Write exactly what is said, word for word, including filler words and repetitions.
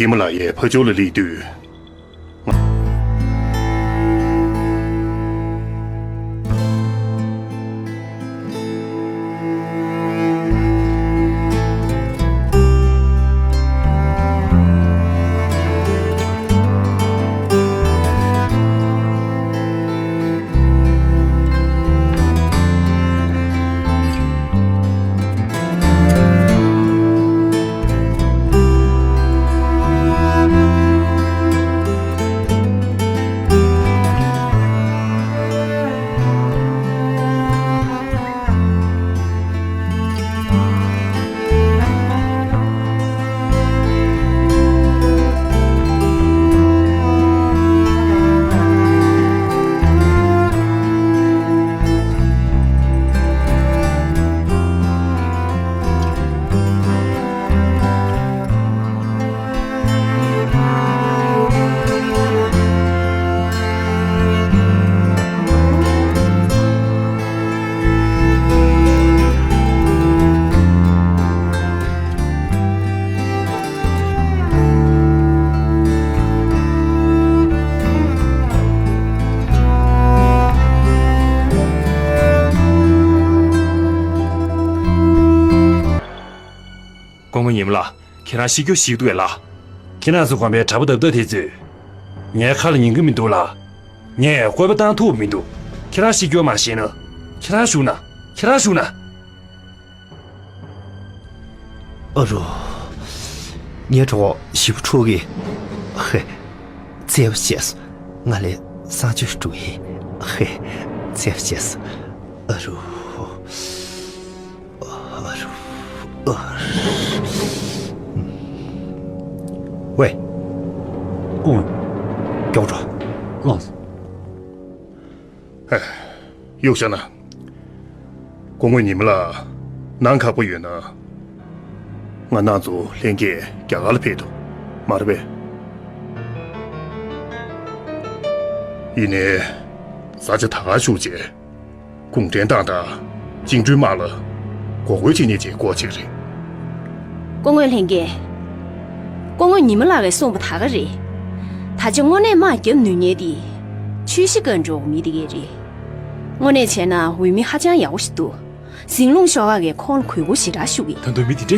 ཉི་མ་ལགས་ཡའི་ཕ་ཇོ་ལ་སླེབས་དུས། སྐུ་ངོ་ཉི་མ་ལགས། ཁྱེད་རང་ཤི་རྒྱུ་ཞིག་འདུག་གས་ལགས། ཁྱེད་རང་ཚོ་དགོན་པའི་གྲྭ་པ་བདག་བདག་དེ་ཚོས་ངའི་ཁ་ལ་ཉན་གི་མི་འདུག་ལགས། ངས་བཀོད་པ་བཏང་ཐུབ་མི་འདུག་ཁྱེད་རང་ཤི་རྒྱུ་མ་ཤེས་ན། ཁྱེད་རང་བཞུགས་ན། ཁྱེད་རང་བཞུགས་ན། ཨ་རོ། ངའི་གྲོགས་ཞིབ་ཕྲུག་གིས། ཧེ། བཙལ་བ་བྱས་སོ། ང་ལ་གསང་སྤྱོད་སྤྲུགས་ཡིན། ཧེ། བཙལ་བ་བྱས་སོ། ཨ་རོ། ཨ་རོ། ཨ་རོ། ཝེ། ཨོ། མགྱོགས་འགྲོ། ལགས་སོ། ཧེ། གཡུག་བཞག་ན། སྐུ་ངོ་ཉི་མ་ལགས། ནང་ཁག་པོ་ཡོད་ན། ང་རང་ཚོ་ལྷན་རྒྱས་རྒྱ་གར་ལ་ཕེབས་འདུག་མ་རེད་པས། ཡིན་ནའི། ས་ཆ་ད་ག་བཞུགས་རྗེས། གུང་ཁྲན་ཏང་དང་བཅིངས་འགྲོལ་དམག་ལ་འགོག་རྒོལ་བྱེད་མཁན་ཅིག་སྐོར་ཅིག་རེད། སྐུ་ངོ་ལྷན་རྒྱས། སྐུ་ངོ་ཉི་མ་ལགས་ཀྱིས་གསུངས་པ་ད་ག་རེད། ད་ཆ་དངོས་གནས་དམག་རྒྱབ་ནུས་མཁན་དེ། ཆུ་བཞི་སྒང་དྲུག་མི་དེ་གས་རེད། དངོས་གནས་བྱས་ན་འོས་མི་ཧ་ཅང་ཡག་པོ་ཞིག་འདུག་ཟིང་ལུང་ཤོག་ཁག་གིས་ཁོང་ལ་གུས་བཀུར་ཞེ་དྲག་ཞུ་གི། ད་དུང་མི་དེ་འདྲ་